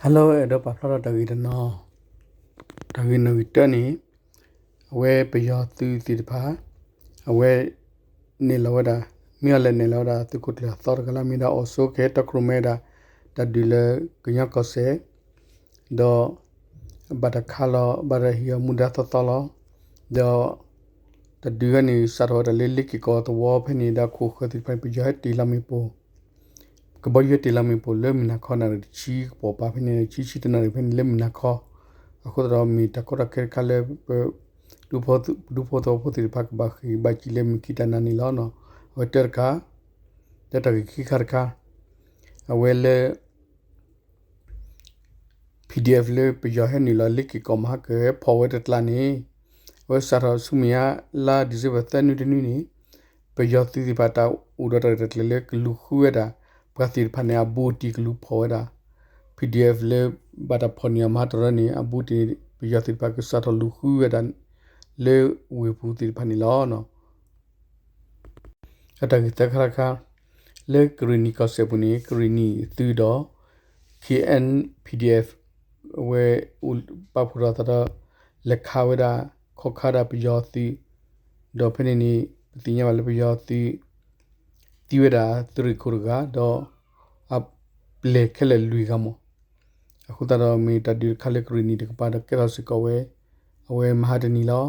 Hello, အဲၣ်ဒိးပာ်ဖျါထီၣ်တၢ်ဂ့ၢ်တနီၤ, တၢ်ဂ့ၢ်နီၣ်ဂံၢ်တၢန့ၣ်, အဝဲပယီၤသုးသ့ၣ်တဖၣ်, အဝဲ နဲၣ်လီၤဝဲဒၣ်, မ့ၢ်အီၤလဲၣ် နဲၣ်လီၤဝဲဒၣ်သုးခိၣ်ကျၢၢ်အသီတဂၤလၢအမ့ၢ်ဒၣ် အီၣ်စိခဲ တီခိၣ်ရိၣ်မဲဒၣ် တၢ်ဒုးလၢကညီကီၢ်စဲၣ်, ဒီး ဘၣ်တၢ်ခးလီၤ ဘၣ်တၢ်ဟ့ၣ်အီၤမူဒါသီသီလီၤ. ဒီး တၢ်ဒုးဝဲန့ၣ် စးထီၣ်ဝဲဒၣ်လၢလ့က့ၤကီၢ်သဝီဖဲန့ၣ် ဒီးခိၣ်ဃၢၤသ့ၣ်တဖၣ်န့ၣ် ပယီၤဟဲတ့ၢ်လီၤမ့ၣ်ပိၢ်, ကဘီယူၤဟဲတ့ၢ်လီၤမ့ၣ်ပိၢ်လၢမုၢ်နၤခီ နၣ်ရံၣ်တဆံကပီၤပာ်ဖဲန့ၣ် ဆံဆံတနၣ်ရံၣ်ဖဲန့ၣ်လၢမုၢ်နၤခီ, အဃိသတးဒီးမ့ၢ်တၢ်ကီတၢ်ခဲတခါလၢပ ဒူဖိသဝီဖိသ့ၣ်တဖၣ်ကဘၣ်ဃ့ၢ်ဘၣ်စံးလၢမုၢ်ခံတၢ်နၤန့ၣ်လီၤ. အဝဲတၢတခါ, တၢတၢ်ဂ့ၢ်ခံခါတခါ, အဝဲလၢ PDF လၢပယီၤဟဲနုာ်လီၤလ့က့ၤကီၢ်မဟါကၢၤ ဟဲဖီၣ်ဝဲတကျါန့ၣ်, အဝဲစးထီၣ်ဆူမဲာ်ညါ လါ December သၢနွံတနွံန့ၣ်, ပယီၤသုးသ့ၣ်တဖၣ်တၢ်အိၣ်ဒီးတၢ်ရဲၣ်တၢ်ကျဲၤလၢကလူၤဃုဝဲဒၣ် ပှၤသ့ၣ်တဖၣ်န့ၣ် အဘူးအတံၢ်ကလူၤဖီၣ်ဝဲဒၣ် PDF လၢဘၣ်တၢ်ဖီၣ်န့ၢ်အီၤမဟါတရၢန့ၣ် အဘူးအတံၢ်န့ၣ် ပယီၤသ့ၣ်တဖၣ်ကစးထီၣ်လူၤဃုဝဲဒၣ် လၢဝ့ၢ်ပူၤသ့ၣ်တဖၣ်န့ၣ်လီၤ. အတၢ်ဂ့ၢ်သၢခါတခါ, လၢကရ့ၣ်နံၣ်ကီၢ်စဲၣ်ပူၤန့ၣ် ကရ့ၣ်နံၣ်သုးဒီး KNPDF အဝဲ ပာ်ဖှိၣ်ထီၣ်သးဒီး လဲၤခးဝဲဒၣ် ခီခါဒၣ်ပယီၤသုး, ဒီးဖဲန့ၣ်န့ၣ် ပသ့ၣ်ညါဘၣ်လၢပယီၤသုး သံဝဲဒၣ်သုးရ့ၣ်ခိၣ်တဂၤ ဒီး အပျဲၢ်ခဲလၢာ်လွံၢ်ဂၤမး. အဃိသတးဒီးမ့ၢ်တၢ်ဒုးတခါလၢကရ့ၣ်နံၣ်တကပၤဒီးကဲထီၣ်စ့ၢ်ကီးဝဲ အဝဲမဟါတနံၤလီၤ.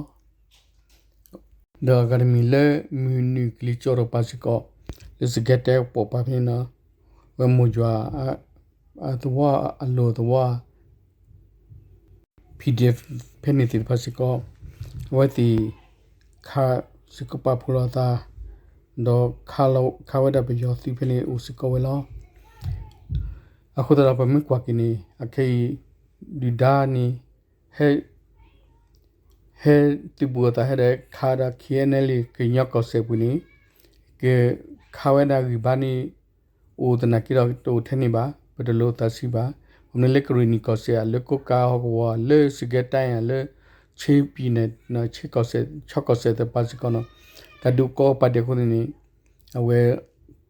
ဒီးအဂၤတမံၤလၢမုၢ်နုာ်ကလံၤကၠီၣ်တကပၤစ့ၢ်ကီး, လၢစကဲတဲပီၣ်ပၤဖဲန့ၣ်နီၤ, ဝဲမိၢ်ယွၤ အသဝီအလိၤသဝီ PDF ဖဲန့ၣ်သ့ၣ်တဖၣ်စ့ၢ်ကီး, အဝဲသ့ၣ် ခးစ့ၢ်ကီးပာ်ဖှိၣ်လီၤအသး, ဒီးခးဝဲဒၣ်ပယီၤသုးဖဲန့ၣ်အိၣ်စ့ၢ်ကီးဝဲလီၤ. အဃိသတးဒီးပမ့ၢ်ကွၢ်က့ၤန့ၣ် အခဲအံၤ ဒုၣ်ဒါန့ၣ် ဟဲ ဟဲသုးဘူးအသးဟဲဒီးခးဒီး KNLA ကညီကီၢ်စဲၣ်ပူၤန့ၣ်, ကခးဝဲဒၣ်ဂံၢ်ဘါန့ၣ် အိၣ်သနာ်က့ဒီးတအိၣ်ထဲန့ၣ်ဘၣ်, ပတလိၣ်သးဆံးဘၣ်. ဘၣ်မနုၤလၢကရ့ၣ်နံၣ်ကီၢ်စဲၣ်ဧါ, လၢကိးကးဟီၣ်ကဝီၤ, လၢစကဲတဲၣ်ဧါ, လၢ ဆ့ပံၤနဲၣ် ဆ့ကီၢ်စဲၣ်, ဆီကီၢ်စဲၣ်သ့ၣ်တဖၣ်စ့ၢ်ကီးနီၤ, တၢ်ဒုးကိးပာ်ဒဲးအဃိန့ၣ်န့ၣ်, အဝဲ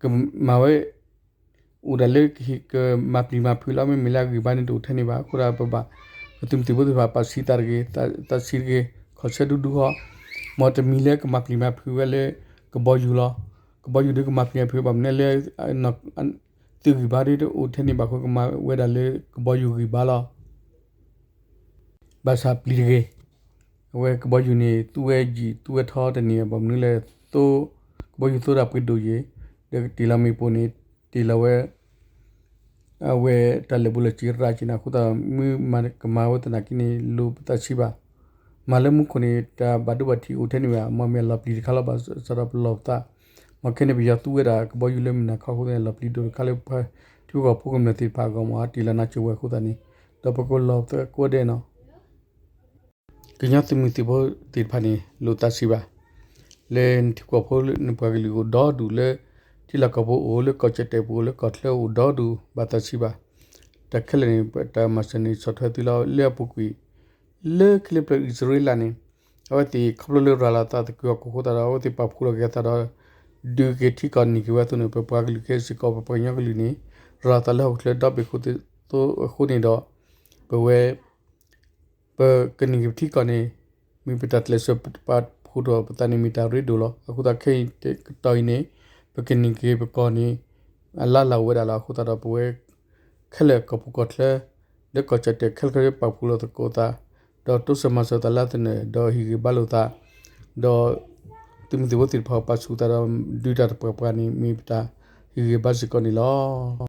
ကမၤဝဲ အိၣ်ဒၣ်လၢကဟ့ၣ်ကမၤပျံၤမၤဖုးလီၤ. မ့မ့ၢ်လၢအဂံၢ်ဘါန့ၣ်တအိၣ်ထဲန့ၣ်ဘၣ်. အဃိဒီးပဘၣ် ပသုးမုၢ်သံၣ်ဘိသ့ၣ်တဖၣ် ပာ်ဆံးသးတဂ့ၤ, သးဆံးတဂ့ၤ, ခီၣ်ဆၢဒူဒူဃီ, မ်တမံၤလၢကမၤပျံၤမၤဖုးဝဲလၢကဘီယူၤလီၤ. ကဘီယူၤဒုးကမၤပျံၤမၤဖုး ဘၣ်မနုၤလၢ သုးဂံၢ်ဘါဒုးတအိၣ်ထဲန့ၣ်ဘၣ်အဃိ ကမၤဝဲဒၣ်လၢကဘီယူၤဂံၢ်ဘါလီၤ. ဘၣ်ဆၣ်ပျံၤတဂ့ၤ, အဝဲကဘီယူၤန့ၣ် သူဝဲယံာ်သူဝဲထီတန့ၢ် ဘၣ်မနုၤလဲၣ်, ကဘီယူၤသိဒၣ်ပှ့ၤဒိၣ်ယဲၢ်, ဒီးတ့ၢ်လီၤမ့ၣ်ပိၢ်န့ၣ် တ့ၢ်လီၤဝဲ အဝဲတၢ်လၢာ်ဘူၣ်လၢာ်စ့ၤရၤက့ၤန့ၣ် အဃိသတး မ့ၢ်ကမၤဝဲသနာ်က့န့ၣ် လိၣ်ပသးဆံးဘၣ်. မၤလၢမူခိၣ်န့ၣ် တၢ်ဘၣ်ဒိဘၣ်ထံးအိၣ်ထဲန့ၣ်ဘၣ်, မ်မ့ၢ်အလီၤပျံၤတခါလီၤ ဘၣ်ဆၣ်ဒီးပလီၢ်ပသး, မ်ခဲန့ၣ် ပယီၤသူဝဲဒၣ်ကဘီယူၤလၢမုၢ်နၤခီအဃိသတးန့ၣ် လီၤပျံၤဒိၣ်တခါလၢပထံဖိကီၢ်ဖိကမျၢၢ်သ့ၣ်တဖၣ်အဂီၢ် မ်အတ့ၢ်လီၤနါစိၤဝဲအဃိသတးန့ၣ်, ဒီးပကလီၤပသးကိးဂၤဒဲးနီၤ. ကညီသုးမုၢ်သံၣ်ဘိသ့ၣ်တဖၣ်န့ၣ် လိၣ်သးဆံးဘၣ်. လၢနထံဖိကီၢ်ဖိလၢနပှၤကလုာ်အိၣ်ဒီဒူၣ်လၢ ထံလီၢ်ကီၢ်ပူၤအိၣ် လၢကီၢ်ကၠီၣ်တဲၣ်ပူၤအိၣ် လၢကီၢ်ချၢအိၣ်ဒီဒူၣ် ဘၣ်သးဆံးဘၣ်. တၢ်ခဲလၢာ်န့ၣ် တၢ်မၤစၢၤန့ၣ် ဆီၣ်ထွဲသုလီၤ. လၢအပူၤကွံာ် လၢခ့လ့ပျၢၤအံၣ်စရ့လးန့ၣ် အဝဲသ့ၣ်ခီဖျိလၢရၤလီၤသးသကိးအီၤအဃိသတးဒီး အဝဲသ့ၣ်ပာ်ဖှိၣ်လီၤက့ၤအသးဒီး ဒုးက့ၤထံကီၢ်န့ၢ်က့ၤဝဲအသိးန့ၣ် ပပှၤကလုာ်ခဲအံၤစ့ၢ်ကီး ပပှၤကညီကလုာ်န့ၣ် ရၤလီၤသးလၢဟီၣ်ခိၣ်ချၢဒီဘ့ၣ်အဃိန့ၣ်ဒီး ပဝဲ ပကန့ၢ်က့ၤပထံကီၢ်န့ၣ် မ့ၢ်ပတၢ်ကျဲးစၢးပာ်ဖှိၣ်ထီၣ်ပသးန့ၣ် မ့ၢ်တၢ်ရ့ဒိၣ်လီၤ. အဃိသတးခဲအံၤတကတီၢ်အံၤန့ၣ် ပကန့ၢ်က့ၤပကီၢ်န့ၣ် အလါလၢ်ဝဲဒၣ်လီၤ. အဃိသတးဒီးပဝဲ ခဲလၢာ်ကီၢ်ပူၤကီၢ်ချၢ လၢကီၢ်ကၠီၣ်တဲၣ်ခဲလၢာ်ခဲဆ့ ပာ်ဖှိၣ်လီၤသကိးသး ဒီးတိစၢၤမၤစၢၤသးလၢအသနၢၣ် ဒီးဟ့ၣ်ဂံၢ်ဘါလိာ်သး ဒီး သုးမုၢ်သံၣ်ဘိသ့ၣ်တဖၣ်ပာ်ဆူၣ်သးဒီး ဒုးတၢ်တပှၤပှၤန့ၣ် မ့ၢ်ပတၢ်ဟ့ၣ်ဂံၢ်ဘါစ့ၢ်ကီးန့ၣ်လီၤ.